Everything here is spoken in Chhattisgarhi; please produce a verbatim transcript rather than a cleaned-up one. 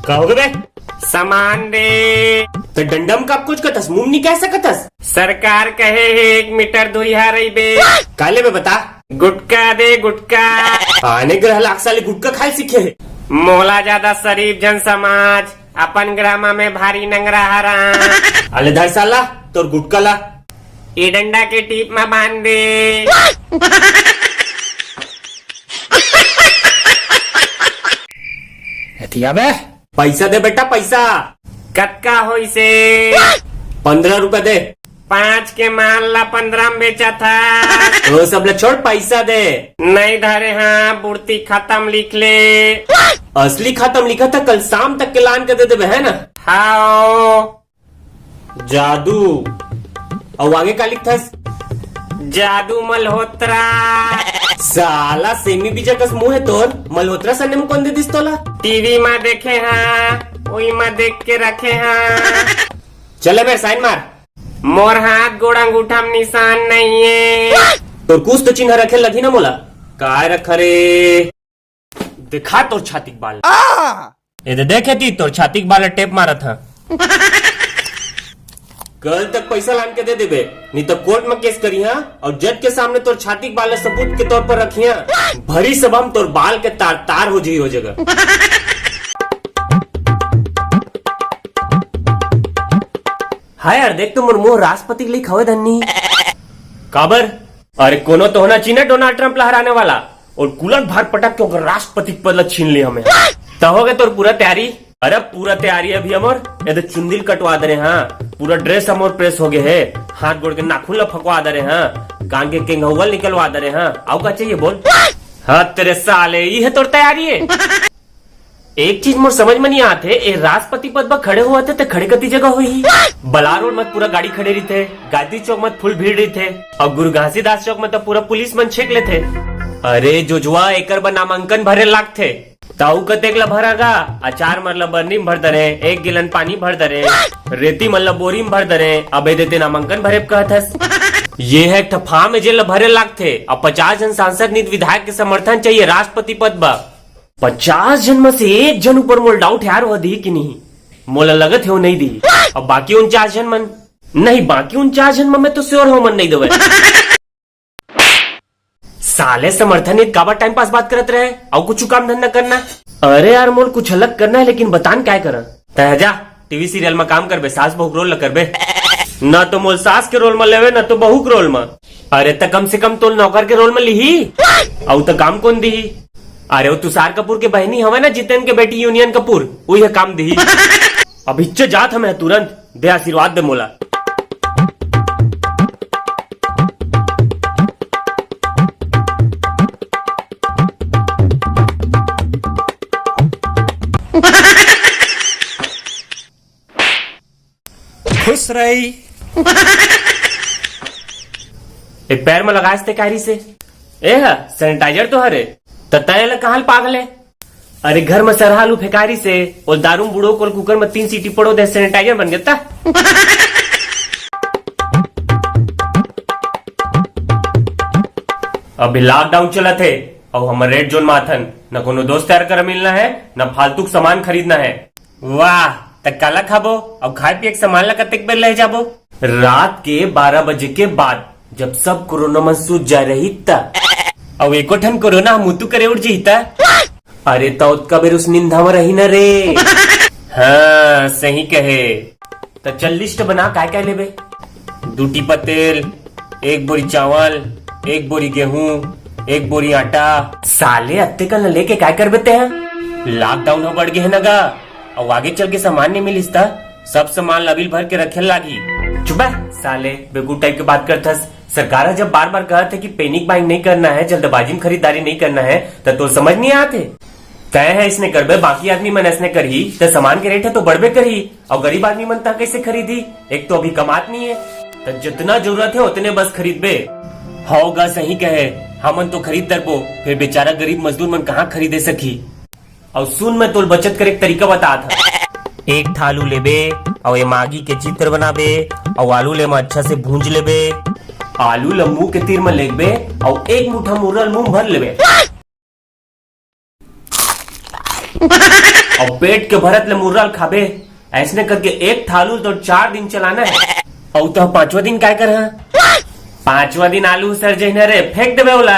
का होगे बे? सामान दे। त डंडा म का कुछ कथस, मुंह म नइ कह सकथस? सरकार कहे हे एक मीटर दूरिहा रहिबे। का लेबे बता? गुटखा दे, गुटखा। आने ग्रह लाग साले गुटखा खाए सीखे हे। मोला ज्यादा शरीफ झन समाज, अपन ग्रामा में भारी नंगरा हरा। अले धर साला, तोर गुटखा ला। ए डंडा के टीप म बांध दे। एतिया बे। पैसा दे बेटा, पैसा। कतका होइसे? पंद्रह रुपया दे। पाँच के माल ला पंद्रह में बेचा था। ओ सब ला छोड़, पैसा दे। नहीं धरे हाँ, बुढ़ती खाता म लिख ले। असली खाता म लिखा था, कल शाम तक के लान के दे देबे, है ना? हाओ। जादू। अउ आगे का लिखथस? जादू मल्होत्रा। साला सेमी बीजा कस मुंह हे तोर, मल्होत्रा सन्ने म कोन दे दिस तोला? टीवी म देखे हाँ, उही म देख के रखे हाँ। चल बे, साइन मार। मोर हाथ गोड़ अंगूठा म निशान नइ हे। तोर कुछ तो चिन्ह रखे लगही ना मोला। काय रखा रे? दिखा तोर छाती के बाल। ए दे देखे ती तोर छाती के बाल टेप मारत ह। कल तक पैसा लान के दे देबे, नहीं तो कोर्ट में केस करिहा अउ जज के सामने तोर छाती के बाल ला सबूत के तौर पर रखिहा। भरी सभा में तोर बाल के तार तार हो जही ओ जगह। हाय यार, देख तो मोर मुंह राष्ट्रपति के लिए खवे धन्नी। काबर? अरे कोनो तो होना चाहिए ना डोनाल्ड ट्रंप लहराने वाला, और कुलक भार पटक के ओकर राष्ट्रपति पद ला छीन ले हमें। त हो गए तोर पूरा तैयारी? अरे पूरा तैयारी अभी हमर, ये तो चुंदिल कटवा दे रहे हाँ, पूरा ड्रेस हमर प्रेस हो गए है, हाथ गोड़ के नाखून ला फकवा दे रहे हाँ, कान के केंगहुआ निकलवा दे रहे हाँ, अउ का चाहिए बोल? हाँ तेरे साले, ये है तोर तैयारी है? एक चीज मोर समझ में नहीं आते, ए राष्ट्रपति पद पर खड़े हुआ थे, ते खड़े कती जगह हुई? बलार रोड में पूरा गाड़ी खड़े रहिथे, गायत्री चौक में फुल भीड़ रहिथे, अउ गुरु घासीदास चौक में तो पूरा पुलिस मन छेक लेथे। अरे जोजवा, एकर बर नामांकन भरे लागथे। ताऊ कतेक ला भरागा? अचार मन ला बरनी में भर दरे, एक गिलन पानी भर दरे, रेती मन ला बोरी में भर दरे, अबे देते नामांकन भरे कहत हस। ये है एक ठा फार्म है, जेला भरे लागथे। अब पचास जन सांसद नित विधायक के समर्थन चाहिए राष्ट्रपति पद बर। पचास जन में से एक जन ऊपर मोल डाउट यार, वो दी कि नहीं? मोला लगत है वो नहीं दी। अब बाकी उनचास जन मन, नहीं, बाकी उनचास जन में मैं तो श्योर हूँ मन नहीं देवे। साले समर्थन नित काबर टाइम पास बात करत रहे, अउ कुछ काम धंधा करना। अरे यार, मोल कुछ अलग करना है, लेकिन बतान काय करन? तय जा, टीवी सीरियल में काम करबे, सास बहू के रोल ल करबे। ना तो मोल सास के रोल में लेवे, ना तो बहू के रोल में। अरे त कम से कम तोल नौकर के रोल में लिही, अउ त काम कोन दिही? अरे वो तुषार कपूर के बहनी हवे ना, जितेन के बेटी यूनियन कपूर, उही काम दिही। अब इच्चे जात हमें तुरंत, दे आशीर्वाद दे मोला। खुश रही। ए पैर में लगाए से कायरी से। ए हा, सैनिटाइजर तो हरे। त तय ल कहाँ ल पागल है? अरे घर में सरहा लू फेकारी से, ओ दारू में बूड़ो कोल कुकर में तीन सीटी पड़ो दे, सैनिटाइजर बन गया ता। अभी लॉकडाउन चलत है, अउ हमर रेड जोन में आथन, न कोनो दोस्त यार करा मिलना है, न फालतू के सामान खरीदना है। वाह, त काला खाबो? अउ खाए पिए के सामान ला कतेक बेर ले जाबो? रात के बारह बजे के बाद, जब सब कोरोना मन सूत जा रही त। अउ एको ठन कोरोना ह मुतु करे उठ जही त। अरे त ओतका बेर उस निंदा म रही न रे। हाँ, सही कहे। त चल लिस्ट बना, काय काय लेबे? दू टीपा तेल, एक बोरी चावल, एक बोरी गेहूं, एक बोरी आटा। साले अत्ते कन लेके काय करबे ते ह? लॉकडाउन ह बढ़ गे हे न गा, अउ आगे चल के सामान नइ मिलिस त सब सामान ला बिल भर के रखे लागही। चुप बे साले, बेवकूफ टाइप के बात करथस। सरकार ह जब बार बार कहत हे कि पैनिक बाइंग नइ करना है, जल्दबाजी में खरीदारी नइ करना है, त तोर समझ नइ आत हे? तय है इसने करबे, बाकी आदमी मन ऐसने करही, त सामान के रेट है तो बढ़बे करही, अउ गरीब आदमी मन त कैसे खरीदी? एक तो अभी कमात नहीं है, त जितना जरूरत है उतने बस खरीदबे। हव गा, सही कहे, हमन तो खरीद डरबो, फिर बेचारा गरीब मजदूर मन कहाँ खरीदे सकही? अउ सुन, मैं तोल बचत करे के तरीका बतात हूँ। एक ठा आलू लेबे, अउ ए मागी के चित्र बनाबे, अउ आलू ले म अच्छा से भूंज लेबे। आलू ल मुंह के तीर म लेगबे, अउ एक मुट्ठा मुर्रा ल मुंह म भर लेबे। अउ पेट के भरत ले मुर्रा ल खाबे। अइसने करके एक थालू तो चार दिन चलाना हे। अउ तो पांचवा दिन काय करहा? पांचवा दिन आलू सर जहिना रे, फेंक देबे ओला।